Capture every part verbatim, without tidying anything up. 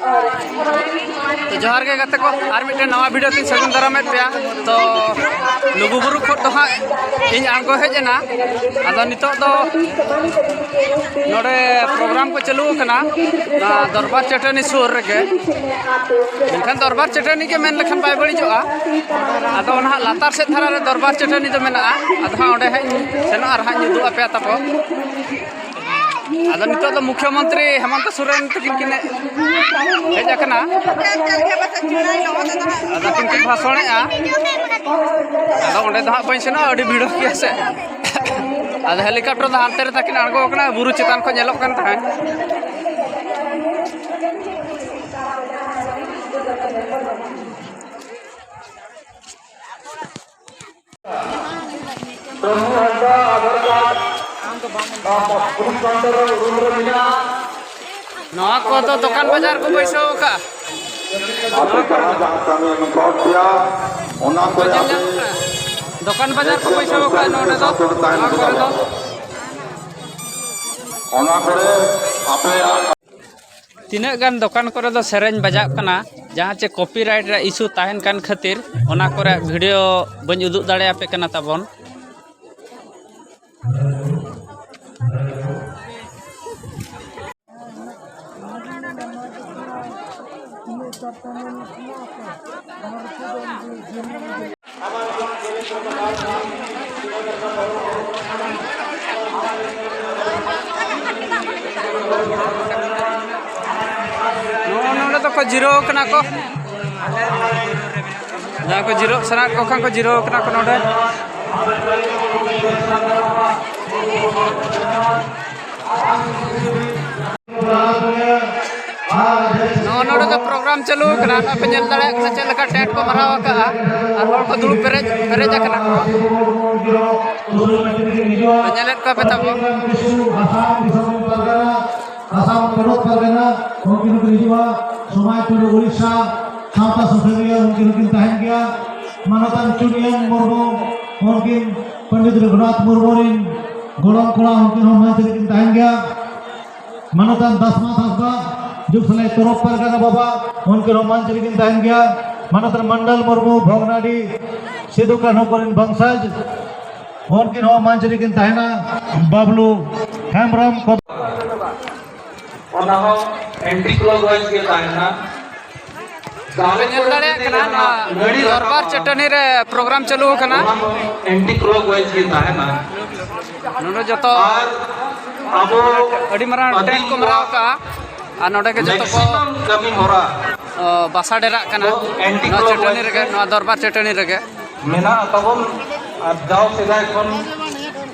ᱛᱚ ᱡᱚᱦᱟᱨ ᱜᱮ ᱜᱟᱛᱮ ᱠᱚ, ᱟᱨ ᱢᱤᱫᱴᱮᱱ ᱱᱟᱣᱟ ᱵᱷᱤᱰᱤᱭᱳ ᱛᱤᱧ ᱥᱟᱹᱜᱩᱱ ᱫᱟᱨᱟᱢᱮᱫ ᱯᱮᱭᱟ᱾ ᱛᱚ ᱞᱩᱜᱩᱵᱩᱨᱩ ᱠᱷᱚᱱ ᱫᱚ ᱦᱟᱸᱜ ᱤᱧ ᱟᱬᱜᱚ ᱦᱮᱡ ᱮᱱᱟ᱾ ᱟᱫᱚ ᱱᱤᱛᱚᱜ ᱫᱚ ᱱᱚᱰᱮ ᱯᱨᱳᱜᱨᱟᱢ ᱠᱚ ᱪᱟᱹᱞᱩ ᱟᱠᱟᱱᱟ, ᱱᱚᱣᱟ ᱫᱚᱨᱵᱟᱨ ᱪᱟᱹᱴᱟᱹᱱᱤ ᱥᱩᱨ ᱨᱮᱜᱮ᱾ ᱢᱮᱱᱠᱷᱟᱱ ᱫᱚᱨᱵᱟᱨ ᱪᱟᱹᱴᱟᱹᱱᱤ ᱜᱮ ᱢᱮᱱ ᱞᱮᱠᱷᱟᱱ ᱵᱟᱭ ᱵᱟᱹᱲᱤᱡᱚᱜᱼᱟ᱾ ᱟᱫᱚ ᱚᱱᱟ ᱦᱟᱸᱜ ᱞᱟᱛᱟᱨ ᱥᱮᱫ ᱫᱷᱟᱨᱟ ᱨᱮ ᱫᱚᱨᱵᱟᱨ ᱪᱟᱹᱴᱟᱹᱱᱤ ᱫᱚ ᱢᱮᱱᱟᱜᱼᱟ᱾ ᱟᱫᱚ ᱦᱟᱸᱜ ᱚᱸᱰᱮ ᱦᱟᱸᱜ ᱤᱧ ᱥᱮᱱᱚᱜᱼᱟ ᱟᱨ ᱦᱟᱸᱜ ᱤᱧ ᱩᱫᱩᱜ ᱟᱯᱮᱭᱟ ᱛᱟᱯᱚᱨ᱾ ᱟᱫᱚ ᱱᱤᱛᱚᱜ ᱫᱚ ᱢᱩᱠᱷᱭᱚ ᱢᱚᱱᱛᱨᱤ ᱦᱮᱢᱚᱱᱛᱚ ᱥᱚᱨᱮᱱ ᱛᱟᱹᱠᱤᱱ ᱠᱤᱱ ᱦᱮᱡ ᱟᱠᱟᱱᱟ᱾ ᱟᱫᱚ ᱠᱤᱱ ᱠᱤᱱ ᱵᱷᱟᱥᱚᱬᱮᱜᱼᱟ᱾ ᱟᱫᱚ ᱚᱸᱰᱮ ᱫᱚ ᱦᱟᱸᱜ ᱵᱟᱹᱧ ᱥᱮᱱᱚᱜᱼᱟ, ᱟᱹᱰᱤ ᱵᱷᱤᱲᱚᱜ ᱜᱮᱭᱟ ᱥᱮ᱾ ᱟᱫᱚ ᱦᱮᱞᱤᱠᱚᱯᱴᱟᱨ ᱫᱚ ᱦᱟᱱᱛᱮ ᱨᱮ ᱛᱟᱹᱠᱤᱱ ᱟᱬᱜᱚ ᱟᱠᱟᱱᱟ, ᱵᱩᱨᱩ ᱪᱮᱛᱟᱱ ᱠᱷᱚᱱ ᱧᱮᱞᱚᱜ ᱠᱟᱱ ᱛᱟᱦᱮᱸᱫ᱾ ᱱᱚᱣᱟ ᱠᱚᱫᱚ ᱫᱚᱠᱟᱱ ᱵᱟᱡᱟᱨ ᱠᱚ ᱵᱟᱹᱭᱥᱟᱹᱣ ᱟᱠᱟᱫᱼᱟ᱾ ᱟᱯᱮ ᱡᱟᱦᱟᱸ ᱡᱟᱦᱟᱸ ᱠᱟᱹᱢᱤ ᱮᱢ ᱠᱟᱣᱟᱫ ᱯᱮᱭᱟ, ᱚᱱᱟ ᱠᱚᱨᱮ ᱧᱮᱞ ᱟᱯᱮ ᱧᱟᱢᱚᱜ ᱠᱟᱱᱟ᱾ ᱫᱚᱠᱟᱱ ᱵᱟᱡᱟᱨ ᱠᱚ ᱵᱟᱹᱭᱥᱟᱹᱣ ᱟᱠᱟᱫᱼᱟ ᱱᱚᱰᱮ ᱫᱚ, ᱱᱚᱣᱟ ᱠᱚᱨᱮ ᱫᱚ᱾ ᱚᱱᱟ ᱠᱚᱨᱮ ᱟᱯᱮᱭᱟᱜ ᱛᱤᱱᱟᱹᱜ ᱜᱟᱱ ᱫᱚᱠᱟᱱ ᱠᱚᱨᱮ ᱫᱚ ᱥᱮᱨᱮᱧ ᱵᱟᱡᱟᱜ ᱠᱟᱱᱟ, ᱡᱟᱦᱟᱸ ᱪᱮ ᱠᱚᱯᱤᱨᱟᱭᱤᱴ ᱨᱮᱭᱟᱜ ᱤᱥᱩ ᱛᱟᱦᱮᱱ ᱠᱟᱱ ᱠᱷᱟᱹᱛᱤᱨ ᱚᱱᱟ ᱠᱚᱨᱮ ᱵᱷᱤᱰᱤᱭᱳ ᱵᱟᱹᱧ ᱩᱫᱩᱜ ᱫᱟᱲᱮᱭᱟᱯᱮ ᱠᱟᱱᱟ ᱛᱟᱵᱚᱱ᱾ ᱱᱚᱜᱼᱚ ᱱᱚᱰᱮ ᱫᱚᱠᱚ ᱡᱤᱨᱟᱹᱣ ᱠᱟᱱᱟ ᱠᱚ᱾ ᱡᱟᱦᱟᱸᱭ ᱠᱚ ᱡᱤᱨᱟᱹᱜ ᱥᱟᱱᱟᱭᱮᱫ ᱠᱚ ᱠᱷᱟᱱ ᱠᱚ ᱡᱤᱨᱟᱹᱣ ᱠᱟᱱᱟ ᱠᱚ ᱱᱚᱰᱮ᱾ ᱱᱚᱜᱼᱚ ᱱᱚᱰᱮ ᱫᱚ ᱯᱨᱳᱜᱨᱟᱢ ᱪᱟᱹᱞᱩ ᱟᱠᱟᱱᱟ᱾ ᱱᱚᱜᱼᱚᱭ ᱯᱮ ᱧᱮᱞ ᱫᱟᱲᱮᱭᱟᱜ ᱠᱟᱱᱟ ᱪᱮᱫ ᱞᱮᱠᱟ ᱴᱮᱱᱴ ᱠᱚ ᱢᱟᱨᱟᱣ ᱟᱠᱟᱫᱼᱟ ᱟᱨ ᱦᱚᱲ ᱠᱚ ᱫᱩᱲᱩᱵ ᱯᱮᱨᱮᱡ, ᱯᱮᱨᱮᱡ ᱟᱠᱟᱱᱟ ᱠᱚ᱾ ᱧᱮᱞᱮᱫ ᱠᱚᱣᱟ ᱯᱮ ᱛᱟᱵᱚ᱾ ᱟᱥᱟᱢ ᱯᱚᱱᱚᱛ ᱯᱟᱨᱜᱟᱱᱟ, ᱩᱱᱠᱤᱱ ᱦᱚᱸᱠᱤᱱ ᱦᱤᱡᱩᱜᱼᱟ᱾ ᱥᱚᱢᱟᱡᱽ ᱴᱩᱰᱩ ᱩᱲᱤᱥᱥᱟ ᱥᱟᱶᱛᱟ ᱥᱩᱥᱟᱹᱨᱤᱭᱟᱹ, ᱩᱱᱠᱤᱱ ᱦᱚᱸᱠᱤᱱ ᱛᱟᱦᱮᱱ ᱜᱮᱭᱟ᱾ ᱢᱟᱱᱚᱛᱟᱱ ᱪᱩᱱᱭᱟᱹᱝ ᱢᱩᱨᱢᱩ, ᱩᱱᱠᱤᱱ ᱯᱚᱱᱰᱤᱛ ᱨᱚᱜᱷᱩᱱᱟᱛᱷ ᱢᱩᱨᱢᱩ ᱨᱤᱱ ᱜᱚᱲᱚᱢ ᱠᱚᱲᱟ, ᱩᱱᱠᱤᱱ ᱦᱚᱸ ᱢᱚᱧᱪ ᱨᱮᱠᱤᱱ ᱛᱟᱦᱮᱱ ᱜᱮᱭᱟ᱾ ᱢᱟᱱᱚᱛᱟᱱ ᱫᱟᱥᱢᱟᱛ ᱦᱟᱸᱥᱫᱟ, ᱡᱩᱜᱽ ᱥᱟᱞᱟᱭ ᱛᱚᱨᱚᱯ ᱯᱟᱨᱜᱟᱱᱟ ᱵᱟᱵᱟ, ᱩᱱᱠᱤᱱ ᱦᱚᱸ ᱢᱟᱹᱱ ᱨᱮᱠᱤᱱ ᱛᱟᱦᱮᱱ ᱜᱮᱭᱟ᱾ ᱢᱟᱱᱚᱛ ᱨᱮ ᱢᱚᱱᱰᱚᱞ ᱢᱩᱨᱢᱩ, ᱵᱷᱚᱜᱽᱱᱟᱰᱤ, ᱥᱤᱫᱩ ᱠᱟᱹᱱᱦᱩ ᱠᱚᱨᱮᱱ ᱵᱚᱝᱥᱚᱡᱽ, ᱩᱱᱠᱤᱱ ᱦᱚᱸ ᱢᱟᱹᱱ ᱨᱮᱠᱤᱱ ᱛᱟᱦᱮᱱᱟ᱾ ᱵᱟᱵᱞᱩ ᱦᱮᱢᱵᱨᱚᱢ ᱠᱚ ᱚᱱᱟ ᱦᱚᱸ ᱮᱱᱴᱤ ᱠᱞᱚᱠᱣᱟᱭᱤᱡ ᱜᱮ ᱛᱟᱦᱮᱱᱟ᱾ ᱯᱮ ᱧᱮᱞ ᱫᱟᱲᱮᱭᱟᱜ ᱠᱟᱱᱟ, ᱱᱚᱣᱟ ᱫᱚᱨᱵᱟᱨ ᱪᱟᱹᱴᱟᱹᱱᱤ ᱨᱮ ᱯᱨᱳᱜᱨᱟᱢ ᱪᱟᱹᱞᱩ ᱟᱠᱟᱱᱟ᱾ ᱚᱱᱟ ᱦᱚᱸ ᱮᱱᱴᱤ ᱠᱞᱚᱠᱣᱟᱭᱤᱡ ᱜᱮ ᱛᱟᱦᱮᱱᱟ᱾ ᱱᱚᱰᱮ ᱡᱚᱛᱚ ᱟᱨ ᱟᱵᱚ ᱟᱹᱰᱤ ᱢᱟᱨᱟᱝ ᱴᱨᱮᱠ ᱠᱚ ᱢᱟᱨᱟᱣ ᱟᱠᱟᱜᱼᱟ᱾ ᱟᱨ ᱱᱚᱰᱮ ᱜᱮ ᱡᱚᱛᱚ ᱠᱚ, ᱢᱮᱠᱥᱤᱢᱟᱢ ᱠᱟᱹᱢᱤ ᱦᱚᱨᱟ ᱚ, ᱵᱟᱥᱟ ᱰᱮᱨᱟᱜ ᱠᱟᱱᱟ ᱫᱚ ᱮᱱᱴᱤ ᱱᱚᱣᱟ ᱠᱞᱚᱠᱣᱟᱭᱤᱡ ᱪᱟᱹᱴᱟᱹᱱᱤ ᱨᱮᱜᱮ, ᱜᱮ ᱱᱚᱣᱟ ᱫᱚᱨᱵᱟᱨ ᱪᱟᱹᱴᱟᱹᱱᱤ ᱨᱮᱜᱮ᱾ ᱢᱮᱱᱟᱜ ᱛᱟᱵᱚᱱ ᱟᱨ ᱡᱟᱣ ᱥᱮᱫᱟᱭ ᱠᱷᱚᱱ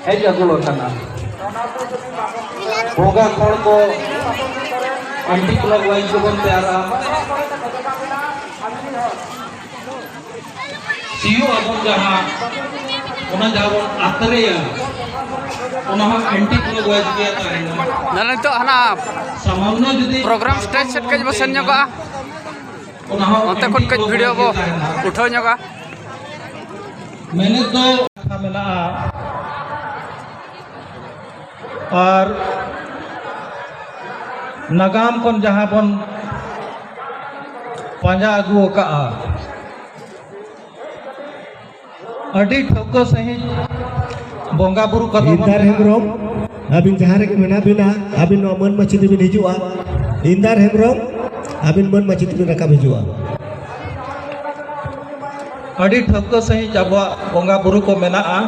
ᱦᱮᱡ ᱟᱹᱜᱩ ᱟᱠᱟᱱᱟ᱾ ᱵᱚᱸᱜᱟ ᱠᱷᱚᱲ ᱠᱚ ᱮᱱᱴᱤ ᱠᱞᱚᱠᱣᱟᱭᱤᱡ ᱜᱮᱵᱚᱱ ᱛᱮᱭᱟᱨᱟ᱾ ᱥᱤᱭᱳᱜ ᱟᱵᱚᱱ ᱡᱟᱦᱟᱸ, ᱚᱱᱟ ᱡᱟᱦᱟᱸ ᱵᱚᱱ ᱟᱛᱨᱮᱭᱟ, ᱚᱱᱟ ᱦᱚᱸ ᱮᱱᱴᱤ ᱠᱞᱚᱠᱣᱟᱭᱤᱡ ᱜᱮ ᱛᱟᱦᱮᱱᱟ᱾ ᱱᱚᱰᱮ ᱱᱤᱛᱚᱜ ᱦᱟᱱᱟ ᱥᱟᱢᱟᱱᱱᱚ ᱡᱩᱫᱤ ᱯᱨᱳᱜᱨᱟᱢ ᱥᱴᱮᱡ ᱥᱮᱫ ᱠᱟᱹᱡ ᱵᱚ ᱥᱮᱱ ᱧᱚᱜᱚᱜᱼᱟ᱾ ᱚᱱᱟ ᱦᱚᱸ ᱚᱱᱛᱮ ᱠᱷᱚᱱ ᱠᱟᱹᱡ ᱵᱷᱤᱰᱤᱭᱳ ᱵᱚ ᱩᱴᱷᱟᱹᱣ ᱧᱚᱜᱟ᱾ ᱢᱮᱱᱮᱫ ᱫᱚ ᱠᱟᱛᱷᱟ ᱢᱮᱱᱟᱜᱼᱟ, ᱟᱨ ᱱᱟᱜᱟᱢ ᱠᱷᱚᱱ ᱡᱟᱦᱟᱸ ᱵᱚᱱ ᱯᱟᱸᱡᱟ ᱟᱹᱜᱩ ᱟᱠᱟᱫᱼᱟ, ᱟᱹᱰᱤ ᱴᱷᱟᱹᱣᱠᱟᱹ ᱥᱟᱺᱦᱤᱡ ᱵᱚᱸᱜᱟ ᱵᱩᱨᱩ ᱠᱟᱛᱷᱟ ᱵᱚᱱ ᱤᱱᱫᱟᱨ ᱢᱮᱱᱟ᱾ ᱦᱮᱢᱵᱨᱚᱢ, ᱟᱹᱵᱤᱱ ᱡᱟᱦᱟᱸ ᱨᱮᱜᱮ ᱢᱮᱱᱟᱜ ᱵᱤᱱᱟ, ᱟᱹᱵᱤᱱ ᱱᱚᱣᱟ ᱢᱟᱹᱱ ᱢᱟᱹᱪᱤ ᱛᱮᱵᱤᱱ ᱦᱤᱡᱩᱜᱼᱟ᱾ ᱤᱱᱫᱟᱨ ᱦᱮᱢᱵᱨᱚᱢ, ᱟᱹᱵᱤᱱ ᱢᱟᱹᱱ ᱢᱟᱹᱪᱤ ᱛᱮᱵᱤᱱ ᱨᱟᱠᱟᱵ ᱦᱤᱡᱩᱜᱼᱟ᱾ ᱟᱹᱰᱤ ᱴᱷᱟᱹᱣᱠᱟᱹ ᱥᱟᱺᱦᱤᱡ ᱟᱵᱚᱣᱟᱜ ᱵᱚᱸᱜᱟ ᱵᱩᱨᱩ ᱠᱚ ᱢᱮᱱᱟᱜᱼᱟ᱾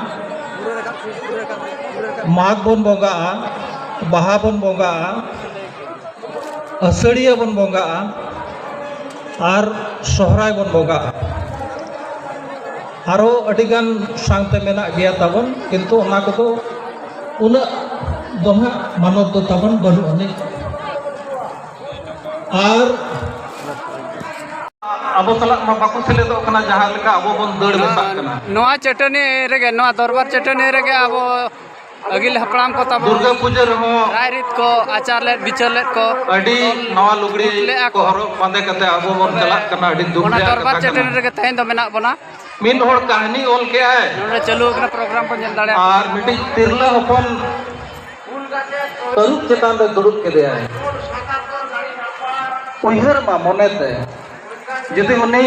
ᱢᱟᱜᱽ ᱵᱚᱱ ᱵᱚᱸᱜᱟᱜᱼᱟ, ᱵᱟᱦᱟ ᱵᱚᱱ ᱵᱚᱸᱜᱟᱜᱼᱟ, ᱟᱹᱥᱟᱹᱲᱤᱭᱟᱹ ᱵᱚᱱ ᱵᱚᱸᱜᱟᱜᱼᱟ ᱟᱨ ᱥᱚᱦᱨᱟᱭ ᱵᱚᱱ ᱵᱚᱸᱜᱟᱜᱼᱟ᱾ ᱟᱨᱚ ᱟᱹᱰᱤᱜᱟᱱ ᱥᱟᱶᱛᱮ ᱢᱮᱱᱟᱜ ᱜᱮᱭᱟ ᱛᱟᱵᱚᱱ, ᱠᱤᱱᱛᱩ ᱚᱱᱟ ᱠᱚᱫᱚ ᱩᱱᱟᱹᱜ ᱫᱚ ᱦᱟᱸᱜ ᱢᱟᱱᱚᱛ ᱫᱚ ᱛᱟᱵᱚᱱ ᱵᱟᱹᱱᱩᱜ ᱟᱹᱱᱤᱡ᱾ ᱟᱨ ᱟᱵᱚ ᱥᱟᱞᱟᱜ ᱢᱟ ᱵᱟᱠᱚ ᱥᱮᱞᱮᱫᱚᱜ ᱠᱟᱱᱟ, ᱡᱟᱦᱟᱸ ᱞᱮᱠᱟ ᱟᱵᱚ ᱵᱚᱱ ᱫᱟᱹᱲ ᱢᱮᱥᱟᱜ ᱠᱟᱱᱟ᱾ ᱱᱚᱣᱟ ᱪᱟᱹᱴᱟᱹᱱᱤ ᱨᱮᱜᱮ, ᱱᱚᱣᱟ ᱫᱚᱨᱵᱟᱨ ᱪᱟᱹᱴᱟᱹᱱᱤ ᱨᱮᱜᱮ ᱟᱵᱚ ᱟᱹᱜᱤᱞ ᱦᱟᱯᱲᱟᱢ ᱠᱚ ᱛᱟᱵᱚᱱ ᱫᱩᱨᱜᱟᱹ ᱯᱩᱡᱟᱹ ᱨᱮᱦᱚᱸ ᱨᱟᱭᱨᱤᱛ ᱠᱚ, ᱟᱪᱟᱨ ᱞᱮᱫ ᱵᱤᱪᱟᱹᱨ ᱞᱮᱫ ᱠᱚ, ᱟᱹᱰᱤ ᱱᱟᱣᱟ ᱞᱩᱜᱽᱲᱤ ᱞᱮᱫᱼᱟ ᱠᱚ ᱠᱚ᱾ ᱦᱚᱨᱚᱜ ᱵᱟᱸᱫᱮ ᱠᱟᱛᱮ ᱟᱵᱚ ᱵᱚᱱ ᱪᱟᱞᱟᱜ ᱠᱟᱱᱟ, ᱟᱹᱰᱤ ᱫᱩᱠ ᱚᱱᱟ ᱨᱮᱭᱟᱜ ᱫᱚᱨᱵᱟᱨ ᱠᱟᱛᱷᱟ ᱠᱟᱱᱟ᱾ ᱪᱟᱹᱴᱟᱹᱱᱤ ᱨᱮᱜᱮ ᱛᱮᱦᱮᱧ ᱫᱚ ᱢᱮᱱᱟᱜ ᱵᱚᱱᱟ᱾ ᱢᱤᱫ ᱦᱚᱲ ᱠᱟᱹᱦᱱᱤ ᱚᱞ ᱠᱮᱜᱼᱟᱭ᱾ ᱱᱚᱰᱮ ᱪᱟᱹᱞᱩ ᱟᱠᱟᱱᱟ ᱯᱨᱳᱜᱨᱟᱢ ᱠᱚ ᱧᱮᱞ ᱫᱟᱲᱮᱭᱟᱜ ᱟᱨ ᱠᱟᱱᱟ᱾ ᱢᱤᱫᱴᱤᱡ ᱛᱤᱨᱞᱟᱹ ᱦᱚᱯᱚᱱ ᱛᱟᱹᱨᱩᱵ ᱪᱮᱛᱟᱱ ᱨᱮ ᱫᱩᱲᱩᱵ ᱠᱮᱫᱮᱭᱟᱭ᱾ ᱩᱭᱦᱟᱹᱨ ᱢᱟ ᱢᱚᱱᱮᱛᱮ, ᱡᱩᱫᱤ ᱩᱱᱤ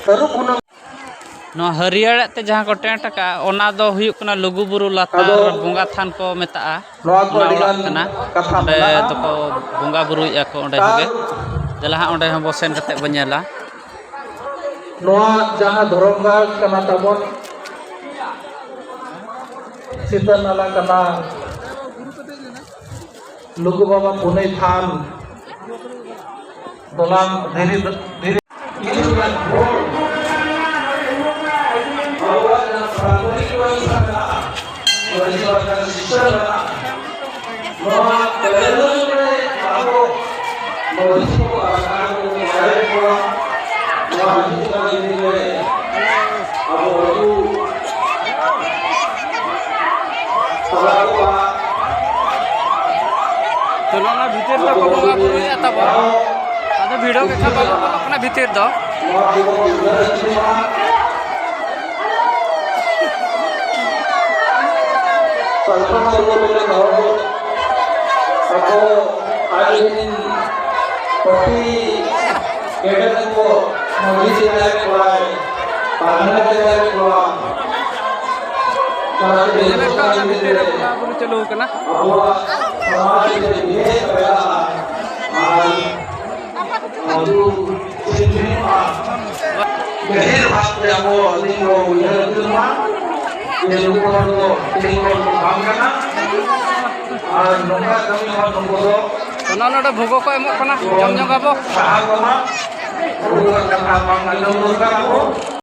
ᱛᱟᱹᱨᱩᱵ ᱦᱩᱱᱟᱹᱝ᱾ ᱱᱚᱣᱟ ᱦᱟᱹᱨᱭᱟᱹᱲᱟᱜ ᱛᱮ ᱡᱟᱦᱟᱸ ᱠᱚ ᱴᱮᱱᱴ ᱟᱠᱟᱫᱼᱟ, ᱚᱱᱟ ᱫᱚ ᱦᱩᱭᱩᱜ ᱠᱟᱱᱟ ᱞᱩᱜᱩᱵᱩᱨᱩ ᱞᱟᱛᱟᱨ ᱟᱫᱚ ᱵᱚᱸᱜᱟ ᱛᱷᱟᱱ ᱠᱚ ᱢᱮᱛᱟᱜᱼᱟ᱾ ᱱᱚᱣᱟ ᱠᱚ ᱚᱱᱟ ᱟᱹᱰᱤ ᱚᱲᱟᱜ ᱜᱟᱱ ᱠᱟᱱᱟ᱾ ᱠᱟᱛᱷᱟ ᱚᱸᱰᱮ ᱢᱮᱱᱟᱜᱼᱟ᱾ ᱫᱚᱠᱚ ᱵᱚᱸᱜᱟ ᱵᱩᱨᱩᱭᱮᱫᱼᱟ ᱠᱚ ᱚᱸᱰᱮ ᱟᱨ ᱜᱮ᱾ ᱫᱮᱞᱟ ᱦᱟᱸᱜ, ᱚᱸᱰᱮ ᱦᱚᱸ ᱵᱚ ᱥᱮᱱ ᱠᱟᱛᱮᱫ ᱵᱚ ᱧᱮᱞᱟ᱾ ᱱᱚᱣᱟ ᱡᱟᱦᱟᱸ ᱫᱷᱚᱨᱚᱢ ᱜᱟᱲ ᱠᱟᱱᱟ ᱛᱟᱵᱚᱱ, ᱥᱤᱛᱟᱹ ᱱᱟᱞᱟ ᱠᱟᱱᱟ, ᱞᱩᱜᱩ ᱵᱟᱵᱟ ᱯᱩᱱᱟᱹᱭ ᱛᱷᱟᱱ, ᱫᱚᱞᱟᱱ ᱫᱷᱤᱨᱤ, ᱫᱷᱤᱨᱤ᱾ ᱠᱤᱪᱷᱩ ᱜᱟᱱ ᱦᱚᱲ ᱟᱵᱚᱣᱟᱜ ᱡᱟᱦᱟᱸ ᱯᱨᱟᱛᱷᱚᱢᱤᱠ ᱵᱮᱵᱚᱥᱛᱷᱟ ᱢᱮᱱᱟᱜᱼᱟ, ᱢᱟᱹᱡᱷᱤ ᱵᱟᱵᱟ ᱡᱟᱦᱟᱸ system ᱢᱮᱱᱟᱜᱼᱟ, ᱱᱚᱣᱟ ᱯᱮᱨᱮᱞ ᱨᱮ ᱟᱵᱚ ᱢᱟᱹᱡᱷᱤ ᱠᱚ ᱟᱠᱷᱲᱟ ᱠᱚ ᱵᱟᱲᱟᱭ ᱠᱚᱣᱟ, ᱱᱚᱣᱟ ᱦᱤᱡᱩᱜ ᱠᱟᱱ ᱫᱤᱱ ᱨᱮ ᱟᱵᱚ ᱟᱹᱛᱩ ᱛᱟᱞᱟ ᱠᱚᱣᱟ᱾ ᱛᱚ, ᱱᱚᱣᱟ ᱵᱷᱤᱛᱤᱨ ᱫᱚᱠᱚ ᱵᱚᱸᱜᱟ ᱵᱩᱨᱩᱭᱮᱫᱼᱟ ᱛᱟᱵᱚᱱ᱾ ᱟᱫᱚ ᱵᱷᱤᱰᱤᱭᱳ ᱜᱮ ᱠᱷᱟᱱ ᱵᱟᱵᱚᱱ ᱵᱚᱞᱚᱜ ᱠᱟᱱᱟ ᱵᱷᱤᱛᱤᱨ ᱫᱚ᱾ ᱠᱚᱞᱯᱚᱱᱟ ᱩᱨᱟᱹᱣ ᱞᱮᱠᱟᱱ ᱦᱚᱲ ᱟᱠᱚ ᱟᱡ ᱨᱮᱱ ᱯᱟᱹᱴᱤ ᱠᱮᱰᱮ ᱠᱚ ᱢᱟᱹᱡᱷᱤ ᱡᱟᱦᱮᱨ ᱠᱚᱲᱟᱭ, ᱯᱟᱨᱜᱟᱱᱟ ᱡᱟᱦᱮᱨ ᱠᱚᱲᱟ, ᱛᱟᱞᱟᱛᱮ ᱧᱮᱞᱮᱫ ᱠᱚᱣᱟ ᱚᱱᱟ ᱵᱷᱤᱛᱤᱨ ᱨᱮ ᱵᱚᱸᱜᱟ ᱵᱩᱨᱩ ᱪᱟᱹᱞᱩ ᱟᱠᱟᱱᱟ᱾ ᱟᱵᱚᱣᱟᱜ ᱥᱚᱢᱟᱡᱽ ᱨᱮ ᱵᱷᱮᱫ ᱢᱮᱱᱟᱜᱼᱟ᱾ ᱟᱨ ᱟᱵᱚ ᱪᱮᱫ ᱦᱩᱭᱩᱜᱼᱟ? ᱜᱟᱹᱦᱤᱨ ᱵᱷᱟᱵᱽ ᱛᱮ ᱟᱵᱚ ᱟᱹᱞᱤᱧ ᱵᱚ ᱩᱭᱦᱟᱹᱨ ᱩᱛᱟᱹᱨ ᱢᱟ ᱡᱮ ᱱᱩᱠᱩ ᱦᱚᱲ ᱫᱚ ᱛᱮᱦᱮᱧ ᱦᱚᱲ ᱫᱚ ᱵᱟᱝ ᱠᱟᱱᱟ᱾ ᱟᱨ ᱱᱚᱝᱠᱟ ᱠᱟᱹᱢᱤ ᱦᱚᱲ ᱱᱩᱠᱩ ᱫᱚ ᱛᱚ, ᱱᱚᱜᱼᱚ ᱱᱚᱰᱮ ᱵᱷᱳᱜᱚ ᱠᱚ ᱮᱢᱚᱜ ᱠᱟᱱᱟ, ᱡᱚᱢ ᱧᱚᱜ ᱟᱵᱚ᱾ ᱥᱟᱦᱟ ᱠᱚᱢᱟ, ᱱᱩᱠᱩᱣᱟᱜ ᱠᱟᱛᱷᱟ ᱵᱟᱝ ᱟᱸᱡᱚᱢ ᱫᱚᱨᱠᱟᱨ ᱟᱵᱚ᱾